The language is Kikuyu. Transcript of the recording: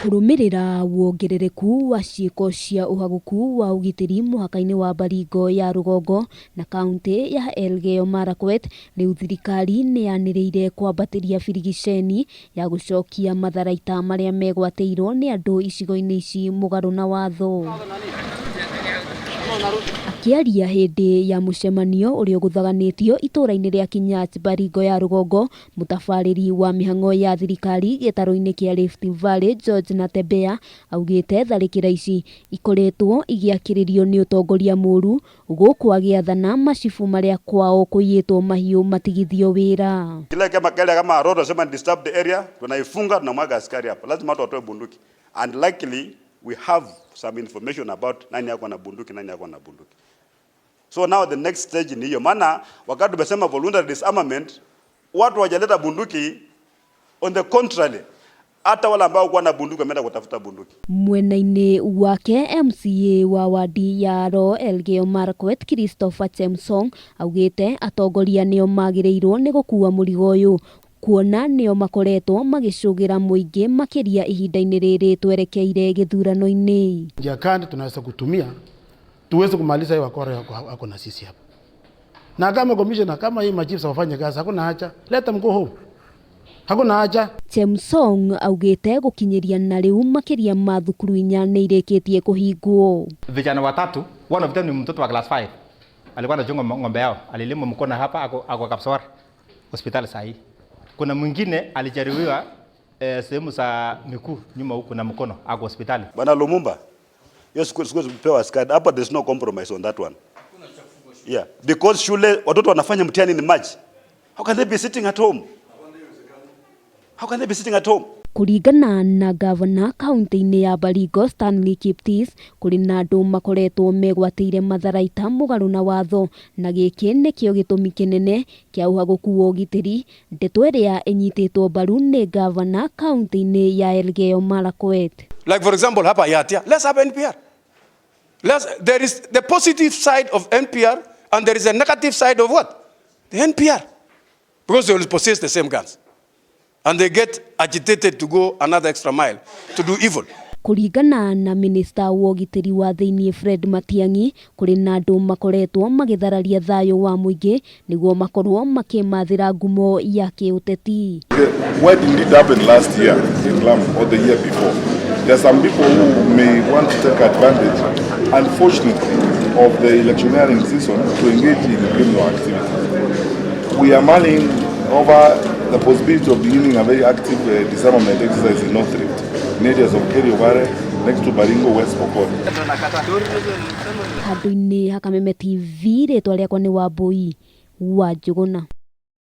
Kũrũmĩrĩra wongerereku wa ciĩko cia ũhagũku wa ũgitĩri mũhaka-inĩ wa Baringo ya rũgongo na kauntĩ ya Elgeyo Marakwet, rĩu thirikari nĩ yanĩrĩire kwambatĩria birigiceni ya gũcokia matharaita marĩa megwatĩirwo nĩ andũ icigo-inĩ ici mũgarũ na watho. Akĩaria hĩndĩ ya mũcemanio ũrĩa ũgũthaganĩtio itũũra-inĩ rĩa Kinyat, Baringo ya rũgongo, Mũtabarĩri wa mĩhang'o ya thirikari gĩtarũ-inĩ kĩa Rift Valley George Natembeya augĩte tharĩkĩra ici ikoretwo igĩakĩrĩrio nĩ ũtongoria mũru gũkũ agĩathana macibũ marĩa kwao kũiyĩtwo mahiũ matigithio wĩra. Kile kama kile kama road wasema ni disturbed area, tunaifunga tunamwaga askari hapa. Lazima watu watoe bunduki. And luckily we have some information about nani ako na bunduki, nani ako na bunduki. So now the next stage ni hiyo. Maana wakati tumesema voluntary disarmament, watu wajaleta bunduki, on the contrary, hata wale ambao kuwa na bunduki wameenda kutafuta bunduki. Mwena-inĩ wake MCA wa wadi ya Ro Elgeyo Marakwet Christopher Chemsong augĩte atongoria nĩo magĩrĩirwo nĩ gũkua mũrigo ũyũ kuona nĩo makoretwo magĩcũgĩra mũingĩ makĩria ihinda-inĩ rĩrĩ twerekeire gĩthurano-inĩ. Njia kani tunaweza kutumia tuweze kumaliza hiyo wakora wako na sisi hapa. Na kama commissioner, kama hii machiefs wafanye kazi, hakuna haja, let them go home. Hakuna haja. Chemsong augĩte gũkinyĩria na rĩu makĩria ma thukuru inya nĩ irĩkĩtie kũhingwo. Vijana watatu, one of them ni mtoto wa class 5. Alikuwa anachunga ng'ombe yao, alilimwa mkono hapa, ako Kapsawar hospitali saa hii. Kuna mwingine alijeruhiwa sehemu za miguu nyuma huku na mkono, ako hospitali. Bwana Lumumba, hiyo siku pewa askari hapa, there's no compromise on that one. Yeah, because shule watoto wanafanya mtihani ni maji. How can they be sitting at home? How can they be sitting at home? Kũringana na gavana kaunti-inĩ ya Baringo Stanley Kiptis, kũrĩ na andũ makoretwo megwatĩire matharaita mũgarũ na watho na gĩkĩ nĩkĩo gĩtũmi kĩnene kĩa ũhagũku wa ũgitĩri, ndeto ĩrĩa ĩnyitĩtwo mbaru nĩ gavana kaunti-inĩ ya Elgeyo Marakwet. Like for example, hapa Yatia, let's have NPR. There is the positive side of NPR and there is a negative side of what? The NPR. Because they will possess the same guns. And they get agitated to go another extra mile to do evil. Kũringana na minista wa ũgitĩri wa thĩinĩ Fred Matiang'i, kũrĩ na andũ makoretwo magĩthararia thayũ wa mũingĩ nĩguo makorwo makĩmathĩra ngumo ya kĩũteti. What indeed happened last year in Lamu or the year before, there are some people who may want to take advantage, unfortunately, of the electioneering season to engage in criminal activities. We are mulling over the possibility of beginning a very active disarmament exercise in North Rift, in areas of Kerio next to Baringo, West Pokot. Handũ-inĩ ha Kameme TV, rĩtwa rĩakwa nĩ Wambui wa Njũgũna.